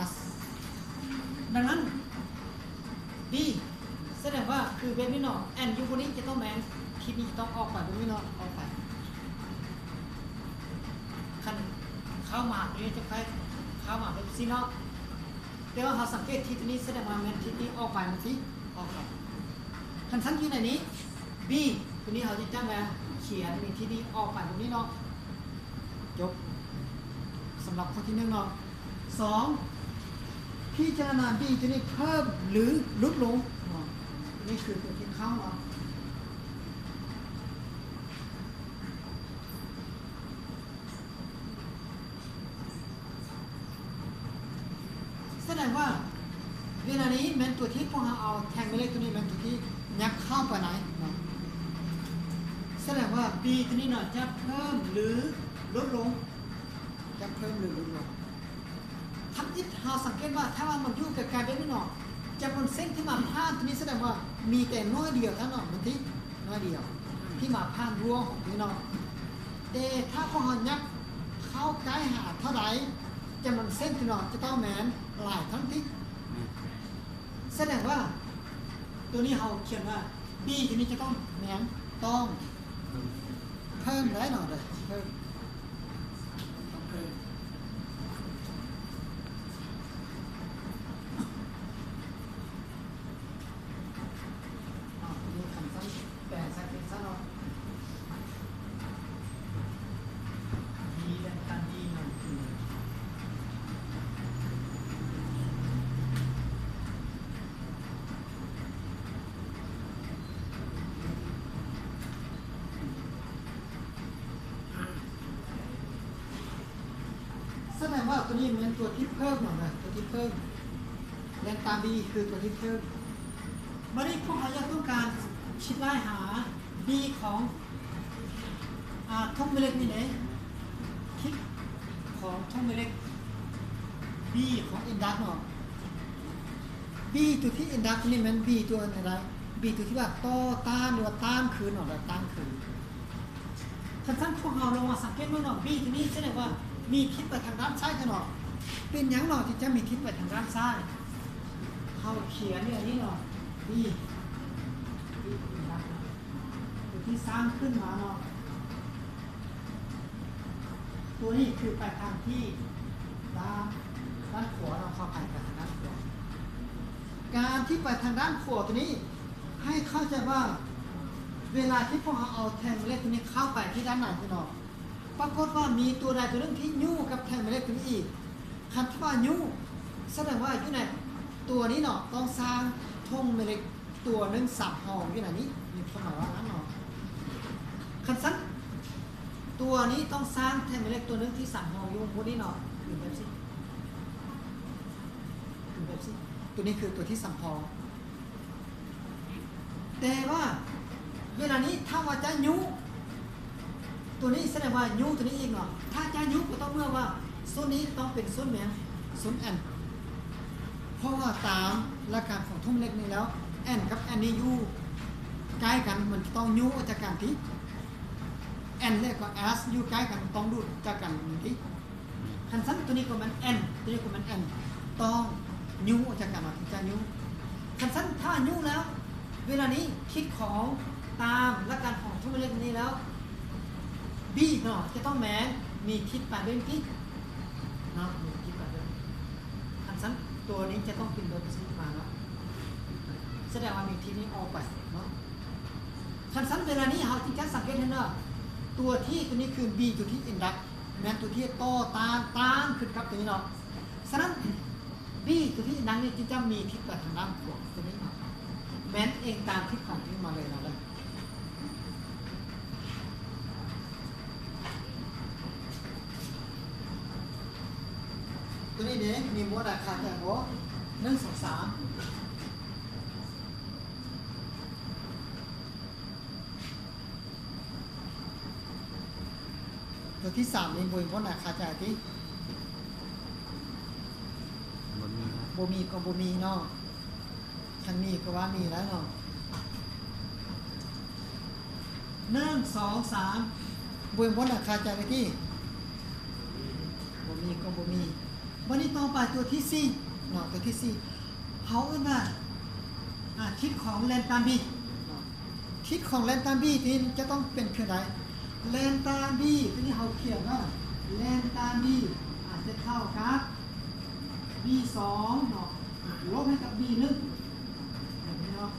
ສ ດັ່ງນັ້ນ B ສະແດງວ່າຄືແບບນີ້ເນາະ N ຢູ່ບ່ອນນີ້ຈະຕ້ອງແມ່ນທິດນີ້ຈະຕ້ອງອອກໄປແບບນີ້ເນາະ ອອກໄປ. ຄັນເຂົ້າມາຕົວນີ້ຈະຄ່ອຍເຂົ້າມາແບບຊີ້ເນາະ ແຕ່ວ່າເຮົາສັງເກດທິດຕົວນີ້ ສະແດງວ່າແມ່ນທິດນີ້ອອກໄປ ມັນຊິອອກໄປ. ຄັນຊັ້ນຢູ່ໃນນີ້ B ຕົວນີ້ເຮົາຈະຈຳວ່າຂຽນໃນທີ່ນີ້ອອກໄປຕົວນີ້ເນາະ. ຈົບສຳລັບຂໍ້ທີໜຶ່ງເນາະ. ສອງ ພິຈາລະນາ B ຕົວນີ້ເພີ່ມ ຫຼື ຫຼຸດລົງເນາະ. ນີ້ຄືຕົວທີ່ເຂົ້າເນາະ. ສະແດງວ່າເວລານີ້ແມ່ນຕົວທີ່ພວກເຮົາເອົາແທ່ງແມ່ເຫຼັກຕົວນີ້ແມ່ນຕົວທີ່ຍັກເຂົ້າໄປໃນເນາະ. ສະແດງວ່າ B ຕົວນີ້ເນາະ ຈະເພີ່ມ ຫຼື ຫຼຸດລົງ ຈະເພີ່ມ ຫຼື ຫຼຸດລົງ. ທຳອິດເຮົາສັງເກດວ່າ ຖ້າວ່າມັນຢູ່ໄກໆແບບນີ້ເນາະ ຈຳນວນເສັ້ນທີ່ມາຜ່ານຕົວນີ້ ສະແດງວ່າມີແຕ່ໜ້ອຍດຽວເທົ່ານັ້ນເນາະ ມັນຕິ ໜ້ອຍດຽວທີ່ມາຜ່ານຮົ້ວຂອງຕົວນີ້ເນາະ. ແຕ່ຖ້າພວກເຮົາຍັກເຂົ້າໃກ້ຫາເທົ່າໃດ ຈຳນວນເສັ້ນທີ່ເນາະ ຈະຕ້ອງແມ່ນຫຼາຍເທົ່ານັ້ນຕິ. ສະແດງວ່າຕົວນີ້ເຮົາຂຽນວ່າ B ຕົວນີ້ຈະຕ້ອງແມ່ນ ຕ້ອງເພີ່ມໄດ້ເນາະ ເດີ ເພີ່ມ ຕ້ອງເພີ່ມ. ອາ ຕົວນີ້ຄັນຊັ້ນ ແປໃສ່ເປັນຊັ້ນເນາະ D ແລະ D ນັ້ນຄື ສະແດງວ່າຕົວນີ້ແມ່ນຕົວທີ່ເພີ່ມເນາະ ຕົວທີ່ເພີ່ມ ແລະ ຕາມ B ຄືຕົວທີ່ເພີ່ມ. ບາດນີ້ພວກເຮົາຢາກຕ້ອງການຄິດລາຍຫາ B ຂອງ ອາ ທົ່ງແມ່ເຫຼັກນີ້ເດ້ ທິດຂອງທົ່ງແມ່ເຫຼັກ B ຂອງອິນດັກເນາະ. B ຕົວທີ່ອິນດັກນີ້ແມ່ນ B ຕົວອັນໃດ? B ຕົວທີ່ວ່າຕໍ່ຕ້ານ ຫຼືວ່າຕ້ານຄືນເນາະ ແລະ ຕ້ານຄືນ. ຄັນຊັ້ນພວກເຮົາລອງມາສັງເກດເບິ່ງເນາະ B ຕົວນີ້ສະແດງວ່າມີທິດໄປທາງດ້ານຊ້າຍເນາະ. ເປັນຫຍັງເນາະ ທີ່ຈະມີທິດໄປທາງດ້ານຊ້າຍ? ເຮົາຂຽນຢູ່ອັນນີ້ເນາະ B ຕົວທີ່ສ້າງຂຶ້ນມາເນາະ ຕົວນີ້ຄືໄປທາງທີ່ດ້ານ ດ້ານຂວາເນາະ ເຂົ້າໄປ ໄປທາງດ້ານຂວາ. ການທີ່ໄປທາງດ້ານຂວາຕົວນີ້ ໃຫ້ເຂົ້າໃຈວ່າ ເວລາທີ່ພວກເຮົາເອົາແທ່ງແມ່ເຫຼັກຕົວນີ້ເຂົ້າໄປທີ່ດ້ານໃນພຸ້ນເນາະ ປາກົດວ່າມີຕົວໃດຕົວໜຶ່ງທີ່ຍູ້ກັບແທ່ງແມ່ເຫຼັກຕົວນີ້ອີກ. ຄັນຖ້າວ່າຍູ້ ສະແດງວ່າຢູ່ໃນຕົວນີ້ເນາະ ຕ້ອງສ້າງທົ່ງແມ່ເຫຼັກຕົວໜຶ່ງສຳຮອງຢູ່ໃນນີ້ ມີຄວາມໝາຍວ່ານັ້ນເນາະ. ຄັນຊັ້ນ ຕົວນີ້ຕ້ອງສ້າງແທ່ງແມ່ເຫຼັກຕົວໜຶ່ງທີ່ສຳຮອງຢູ່ໝົດນີ້ເນາະ ເປັນແບບຊີ້ ເປັນແບບຊີ້. ຕົວນີ້ຄືຕົວທີ່ສຳຮອງ. ແຕ່ວ່າເວລານີ້ຖ້າວ່າຈະຍູ້ ຕົວນີ້ສະແດງວ່າຍູ້ຕົວນີ້ອີກເນາະ. ຖ້າຈະຍູ້ກໍຕ້ອງເມື່ອວ່າ ສ່ວນນີ້ຕ້ອງເປັນສ່ວນແມ່ນ ສ່ວນ N ເພາະວ່າຕາມຫຼັກການຂອງທົ່ງແມ່ເຫຼັກນີ້ແລ້ວ N ກັບ N ນີ້ຢູ່ໃກ້ກັນ ມັນຈະຕ້ອງຍູ້ອອກຈາກກັນຕິ. N ແລະກໍ S ຢູ່ໃກ້ກັນ ຕ້ອງດູດຈາກກັນຕິ. ຄັນຊັ້ນຕົວນີ້ກໍແມ່ນ N ຕົວນີ້ກໍແມ່ນ N ຕ້ອງຍູ້ອອກຈາກກັນມາ ເຖິງຈະຍູ້. ຄັນຊັ້ນຖ້າຍູ້ແລ້ວ ເວລານີ້ທິດຂອງ ຕາມຫຼັກການຂອງທົ່ງແມ່ເຫຼັກນີ້ແລ້ວ B ເນາະ ຈະຕ້ອງແມ່ນມີທິດປານເບັ້ງຕິເນາະ ມີທິດປານເບັ້ງ. ຄັນຊັ້ນຕົວນີ້ຈະຕ້ອງເປັນແບບຊີ້ມາເນາະ ສະແດງວ່າມີທິດນີ້ອອກໄປເນາະ. ຄັນຊັ້ນເວລານີ້ເຮົາຈຶ່ງຈະສັງເກດເຫັນວ່າ ຕົວທີ່ຕົວນີ້ຄື B ຕົວທີ່ອິນດັກ ແມ່ນຕົວທີ່ຕໍ່ຕ້ານ ຕ້ານຂຶ້ນກັບຕົວນີ້ເນາະ. ສະນັ້ນ B ຕົວທີ່ອິນດັກນີ້ຈຶ່ງຈະມີທິດໄປທາງດ້ານຂວາຕົວນີ້ເນາະ ແມ່ນເອີງຕາມທິດຂອງຕົວນີ້ມາເລີຍເນາະ. ຕົວນີ້ເດ້ ມີໝົດລະຄາແຕ່ບໍ່? ໜຶ່ງ ສອງ ສາມ ຕົວທີສາມນີ້ບໍ່ມີຜົນອາຄາຈາຍຕິ? ບໍ່ມີນະ ບໍ່ມີກໍບໍ່ມີເນາະ ຄັນມີກໍວ່າມີແລ້ວເນາະ. ໜຶ່ງ ສອງ ສາມ ບໍ່ມີຜົນອາຄາຈາຍຕິ? ບໍ່ມີກໍບໍ່ມີ. ບາດນີ້ຕໍ່ໄປຕົວທີສີ່ເນາະ ຕົວທີສີ່ ເຮົາເອີ້ນວ່າ ອາ ທິດຂອງແລ່ນຕາມ B ເນາະ ທິດຂອງແລ່ນຕາມ B ນີ້ຈະຕ້ອງເປັນຄືໃດ? ແລ່ນຕາມ B ຕົວນີ້ເຮົາຂຽນວ່າແລ່ນຕາມ B ອາດຈະເທົ່າກັບ B ສອງເນາະ ລົບໃຫ້ກັບ B ໜຶ່ງ ແບບນີ້ເນາະ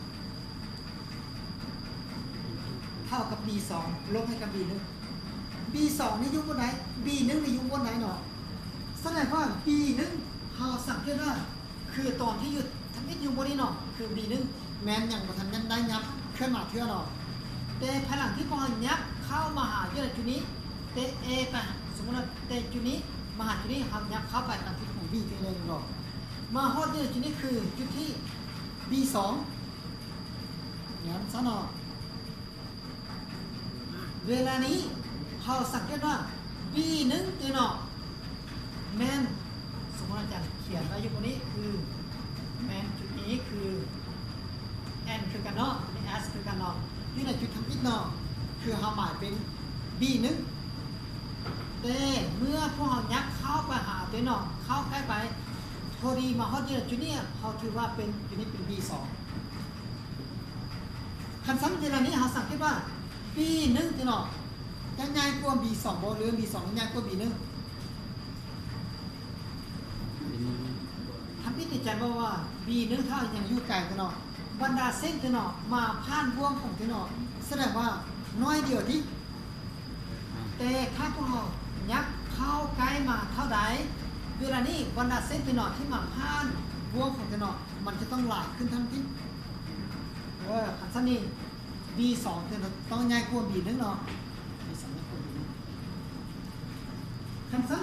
ເທົ່າກັບ B ສອງ ລົບໃຫ້ກັບ B ໜຶ່ງ B ສອງນີ້ຢູ່ບ່ອນໃດ? B ໜຶ່ງນີ້ຢູ່ບ່ອນໃດເນາະ? ສະແດງວ່າ B ໜຶ່ງ ເຮົາສັງເກດວ່າ ຄືຕອນທີ່ຢູ່ທຳອິດຢູ່ບ່ອນນີ້ເນາະ ຄື B ໜຶ່ງ ແມ່ນຍັງບໍ່ທັນແມ່ນໄດ້ຫຍັບເຄື່ອນມາເທື່ອເນາະ ແຕ່ພາຍຫຼັງທີ່ພວກເຮົາຫຍັບເຂົ້າມາຫາຢູ່ໃນຈຸດນີ້ ແຕ່ A ໄປ ສົມມຸດວ່າແຕ່ຈຸດນີ້ມາຫາຈຸດນີ້ ເຮົາຫຍັບເຂົ້າໄປຕາມທິດຂອງ B ເທື່ອໜຶ່ງເນາະ ມາຮອດຢູ່ໃນຈຸດນີ້ຄືຈຸດທີ່ B ສອງ ແມ່ນຊັ້ນເນາະ. ເວລານີ້ເຮົາສັງເກດວ່າ B ໜຶ່ງ ຕົວນີ້ເນາະ ແມ່ນ ສົມມຸດອາຈານຂຽນໄວ້ຢູ່ບ່ອນນີ້ ຄື ແມ່ນຈຸດນີ້ຄື N ຄືກັນເນາະ S ຄືກັນເນາະ ຢູ່ໃນຈຸດທຳອິດເນາະ ຄືເຮົາໝາຍເປັນ B ໜຶ່ງ ແຕ່ເມື່ອພວກເຮົາຫຍັບເຂົ້າໄປຫາຕົວນີ້ເນາະ ເຂົ້າໃກ້ໄປ ພໍດີມາຮອດຢູ່ໃນຈຸດນີ້ ເຮົາຖືວ່າເປັນ ຈຸດນີ້ເປັນ B ສອງ ຄັນຊັ້ນເວລານີ້ເຮົາສັງເກດວ່າ B ໜຶ່ງ ຕົວນີ້ເນາະ ຈະໃຫຍ່ກວ່າ B ສອງ ບໍ່ ຫຼື B ສອງ ໃຫຍ່ກວ່າ B ໜຶ່ງ? ທຳອິດໃຈບອກວ່າ B ໜຶ່ງ ຖ້າຍັງຢູ່ໄກຕົວນີ້ເນາະ ບັນດາເສັ້ນຕົວນີ້ເນາະ ມາຜ່ານບ່ວງຂອງຕົວນີ້ເນາະ ສະແດງວ່ານ້ອຍດຽວຕິ ແຕ່ຖ້າພວກເຮົາຫຍັບເຂົ້າໃກ້ມາເທົ່າໃດ ເວລານີ້ບັນດາເສັ້ນຕົວນີ້ເນາະ ທີ່ມາຜ່ານບ່ວງຂອງຕົວນີ້ເນາະ ມັນຈະຕ້ອງຫຼາຍຂຶ້ນທັນທີ. ເອີ ຄັນຊັ້ນນີ້ B ສອງ ຕ້ອງໃຫຍ່ກວ່າ B ໜຶ່ງ ເນາະ B ສອງ ໃຫຍ່ກວ່າ B ໜຶ່ງ. ຄັນຊັ້ນ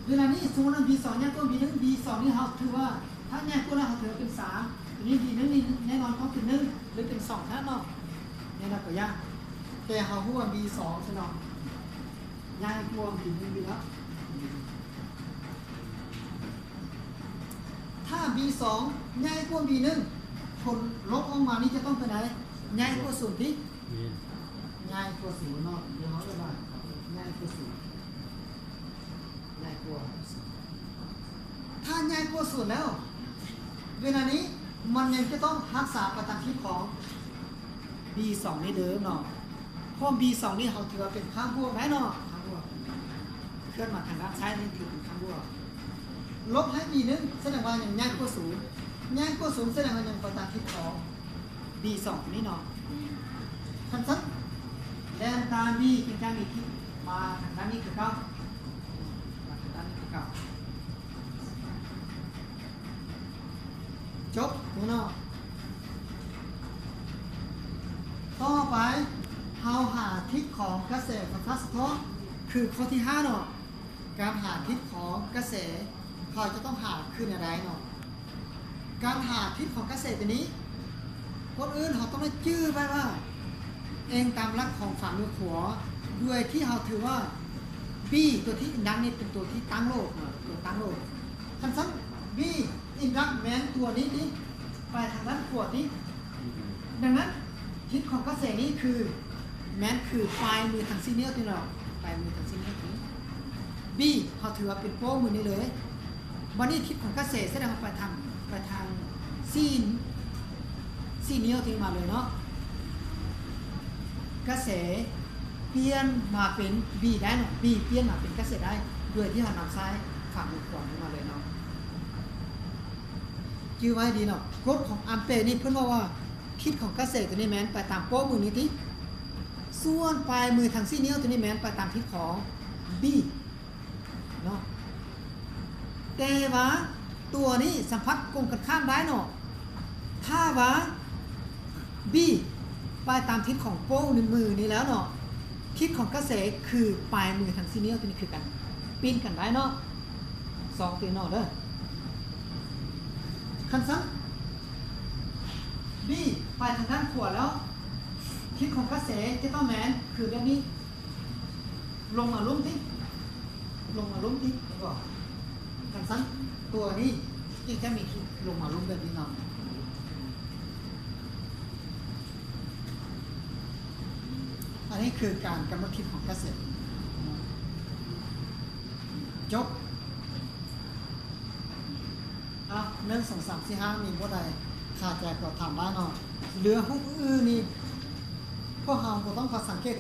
ເວລານີ້ສົມມຸດວ່າ B ສອງ ໃຫຍ່ກວ່າ B ໜຶ່ງ B ສອງ ນີ້ເຮົາຖືວ່າ ຖ້າໃຫຍ່ກວ່າແລ້ວເຮົາຖືວ່າເປັນສາມ ທີນີ້ B ໜຶ່ງ ນີ້ແນ່ນອນຕ້ອງເປັນໜຶ່ງ ຫຼື ເປັນສອງ ເທົ່ານັ້ນເນາະ ແນ່ນອນກວ່າຢ່າງ ແຕ່ເຮົາຮູ້ວ່າ B ສອງ ຊະເນາະ ໃຫຍ່ກວ່າ B ໜຶ່ງ ຢູ່ແລ້ວ. ຖ້າ B ສອງ ໃຫຍ່ກວ່າ B ໜຶ່ງ ຜົນລົບອອກມານີ້ຈະຕ້ອງເປັນໃດ? ໃຫຍ່ກວ່າສູນຕິ? ແມ່ນ ໃຫຍ່ກວ່າສູນເນາະ ດຽວເຮົາເອີ້ນວ່າໃຫຍ່ກວ່າສູນ ໃຫຍ່ກວ່າ ຖ້າໃຫຍ່ກວ່າສູນແລ້ວ ເວລານີ້ມັນຍັງຈະຕ້ອງຮັກສາປະຈຳທິດຂອງ B ສອງ ນີ້ເດີມເນາະ ເພາະ B ສອງ ນີ້ເຮົາຖືວ່າເປັນຂ້າງບວກໄດ້ເນາະ ຂ້າງບວກ ເຄື່ອນມາທາງດ້ານຊ້າຍນີ້ຖືເປັນຂ້າງບວກ ລົບໃຫ້ B ໜຶ່ງ ສະແດງວ່າຍັງໃຫຍ່ກວ່າສູນ ໃຫຍ່ກວ່າສູນ ສະແດງວ່າຍັງປະຈຳທິດຂອງ B ສອງ ນີ້ເນາະ ຄັນຊັ້ນ ແລ່ນຕາມ B ເປັນການມີທິດມາທາງດ້ານນີ້ຄືເກົ່າ ມາທາງດ້ານນີ້ຄືເກົ່າ ຈົບເນາະ ຕໍ່ໄປເຮົາຫາທິດຂອງກະແສໄຟຟ້າສະທ້ອນ ຄືຂໍ້ທີຫ້າເນາະ ການຫາທິດຂອງກະແສ ເຮົາຈະຕ້ອງຫາຄືແນວໃດເນາະ? ການຫາທິດຂອງກະແສຕົວນີ້ ກ່ອນອື່ນເຮົາຕ້ອງໄດ້ຈື່ໄວ້ວ່າ ອີງຕາມຫຼັກຂອງຝ່າມືຂວາ ໂດຍທີ່ເຮົາຖືວ່າ B ຕົວທີ່ອິນດັກນີ້ເປັນຕົວທີ່ຕັ້ງໂລດເນາະ ຕົວຕັ້ງໂລດ ຄັນຊັ້ນ B ອິນດັກແມ່ນຕົວນີ້ຕິ ໄປທາງດ້ານຂວາຕິ ດັ່ງນັ້ນ ທິດຂອງກະແສນີ້ຄື ແມ່ນຄືປາຍມືທັງສີ່ນິ້ວຕິເນາະ ປາຍມືທັງສີ່ນິ້ວຕິ B ເຮົາຖືວ່າເປັນໂປ້ມືນີ້ເລີຍ ບາດນີ້ທິດຂອງກະແສສະແດງວ່າໄປທາງ ໄປທາງສີ່ ສີ່ນິ້ວທີ່ມາເລີຍເນາະ ກະແສປ່ຽນມາເປັນ B ໄດ້ເນາະ B ປ່ຽນມາເປັນກະແສໄດ້ ໂດຍທີ່ເຮົານຳໃຊ້ຝ່າມືຂວານີ້ມາເລີຍເນາະ ຈື່ໄວ້ດີເນາະ ກົດຂອງອຳເປນີ້ເພິ່ນເວົ້າວ່າ ທິດຂອງກະແສຕົວນີ້ແມ່ນໄປຕາມໂປ້ມືນີ້ຕິ ສ່ວນປາຍມືທັງສີ່ນິ້ວຕົວນີ້ແມ່ນໄປຕາມທິດຂອງ B ເນາະ ແຕ່ວ່າຕົວນີ້ສຳພັດກົງກັນຂ້າມໄດ້ເນາະ ຖ້າວ່າ B ໄປຕາມທິດຂອງໂປ້ມືນີ້ແລ້ວເນາະ ທິດຂອງກະແສຄືປາຍມືທັງສີ່ນິ້ວຕົວນີ້ຄືກັນ ປິ່ນກັນໄດ້ເນາະ ສອງຕົວນີ້ເນາະເດີ ຄັນຊັ້ນ B ໄປທາງດ້ານຂວາແລ້ວ ທິດຂອງກະແສຈະຕ້ອງແມ່ນຄືແບບນີ້ ລົງມາລຸ່ມຕິ ລົງມາລຸ່ມຕິ ແລ້ວກໍ ຄັນຊັ້ນ ຕົວນີ້ຈຶ່ງຈະມີທິດລົງມາລຸ່ມແບບນີ້ເນາະ ອັນນີ້ຄືການກຳນົດທິດຂອງກະແສ ຈົບ. ອ່ະ ໜຶ່ງ ສອງ ສາມ ສີ່ ຫ້າ ມີບໍ່ໃດຄາໃຈກໍຖາມໄດ້ເນາະ. ເຫຼືອຮູບອື່ນນີ້ ພວກເຮົາບໍ່ຕ້ອງຄອຍສັງເກດ.